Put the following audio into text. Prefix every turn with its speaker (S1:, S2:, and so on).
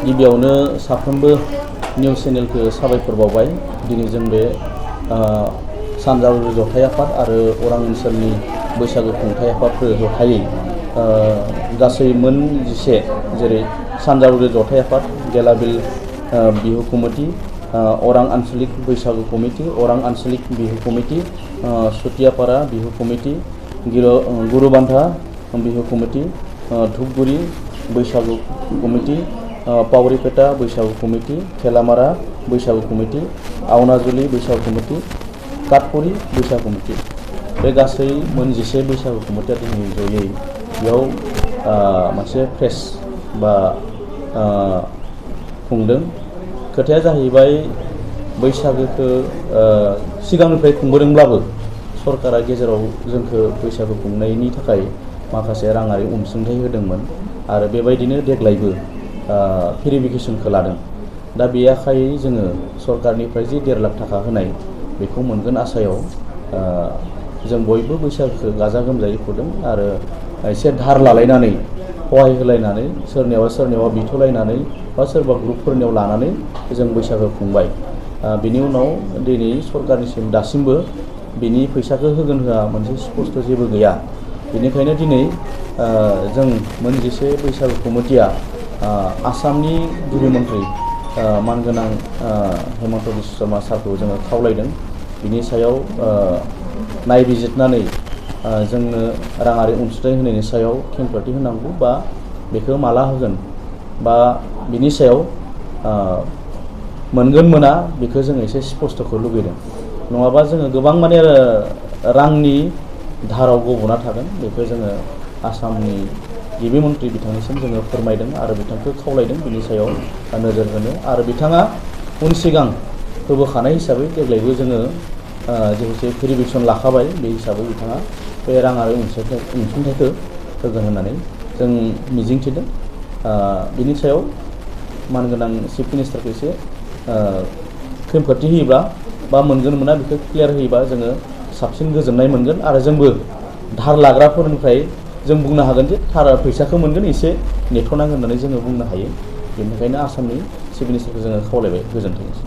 S1: गिबियावनो साफ्रोमबो निउज चेनेलखौ साबायखर बावबाय। दिनै जों बे सानजाउरि जथाइ आफाद आरो अरां ओनसोलनि बैसागु खुंथाइ आफादफोर जथायै गासै मोन 11 जेरै सानजाउरि जथाइ आफाद, गेलाबिल बिहु कमिटि, अरां आन्चलिक बैसागु कमिटि, अरां आन्चलिक Bihu committee, Sutiyapara Bihu committee, Gurubandha Bihu committee, Dhupguri Baisagu committee, Pawripeta Baisagu committee, Thelamara Baisagu committee, Awnajuli Baisagu committee, Katpuri Baisagu committee, बे गासै मोन 11 बैसागु कमिटिया दिनै जयै बेयाव मोनसे प्रेस बा खुंदों। खोथाया जाहैबाय बैसागोखौ सिगांनिफ्राय खुंबोदोंब्लाबो सरकारा गेजेराव जोंखौ बैसागु खुंनायनि थाखाय माखासे राङारि अनसुंथाइ होदोंमोन आरो बेबायदिनो देग्लायबो भेरिफिकेसनखौ लादों। दा बे आखायै जोङो सरकारनिफ्राय जि 1.5 लाख थाखा होनाय बेखौ मोनगोन आसायाव जों बयबो बैसागोखौ गाजा गोमजायै खुंदों आरो एसे धार लालायनानै सहाय होलायनानै सोरनियावबा बिथ'लायनानै बा सोरबा ग्रुपफोरनियाव लानानै जों बैसागो खुंबाय। बिनि उनाव दिनै सरकारनिसिम दासिमबो बिनि फैसाखौ होगोन होआ मोनसे स्पष्ट जेबो गैया। बेनिखायनो दिनै जों मोन 11 बैसागु कमिटिया आसामनि गिबि मन्थ्रि मानगोनां हेमन्त बिश्व शर्मा सारखौ जोङो खावलायदों बिनि सायाव नायबिजिरनानै जोंनो राङारि अनसुंथाइ होनायनि सायाव खेंफोरथि होनांगौ बा बेखौ माला होगोन बा बिनि सायाव मोनगोन मोना बेखौ जों एसे स्पष्टखौ लुबैदों। नङाबा जोङो गोबां माने रांनि धाराव गब'ना थागोन। बेखौ जोङो आसामनि गिबि मन्थ्रि बिथांनिसिम जोङो फोरमायदों आरो बिथांखौ खावलायदों बिनि सायाव नोजोर होनो आरो बिथाङा उन सिगां होबोखानाय हिसाबै देग्लायबो जोङो जिहेतु भेरिफिकेसन लाखाबाय बे हिसाबै बिथाङा बे राङारि अनसुंथाइखौ होगोन होननानै जों मिजिंथिदों। बिनि सायाव मानगोनां चिफ मिनिस्टारखौ एसे खेंफोरथि होयोब्ला बा मोनगोन मोना बेखौ क्लियार होयोबा जोङो साबसिन गोजोननाय मोनगोन आरो जोंबो धार लाग्राफोरनिफ्राय जों बुंनो हागोन जे थार फैसाखौ मोनगोन एसे नेथ'नांगोन होननानै जोङो बुंनो हायो। बेनिखायनो आसामनि चिफ मिनिस्टारखौ जोङो खावलायबाय। गोजोन्थों।